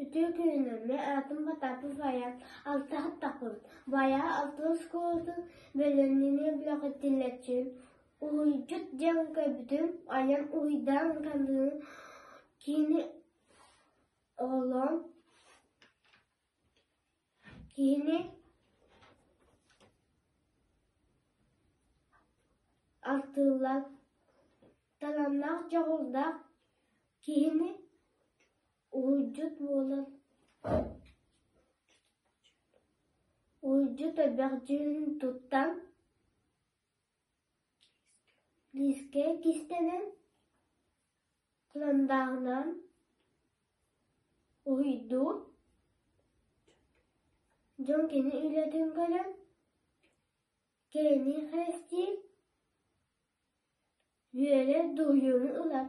Үтүө күнүнэн, мин аатым Потапов Айаан, алтыһаттахпын, Байаа алтыс оскуолатын бэлэмнэнии бөлөҕө тиллэччибин, уһуйдьут диэн көрбүтүм, айан уһуйдаан хандыны киини оҕолоон киһини алтыыллар, талааннаах дьоҕурдаах киһини Уһуйдьут буолан уһуйдьут элбэх дьүһүн туттан, лиискэ кистэнэн, кыландааҕынан уһуйдуур, дьон кини үлэтин көрөн, кэрэни харыстыыр, үөрэр дуоһуйууну ылар.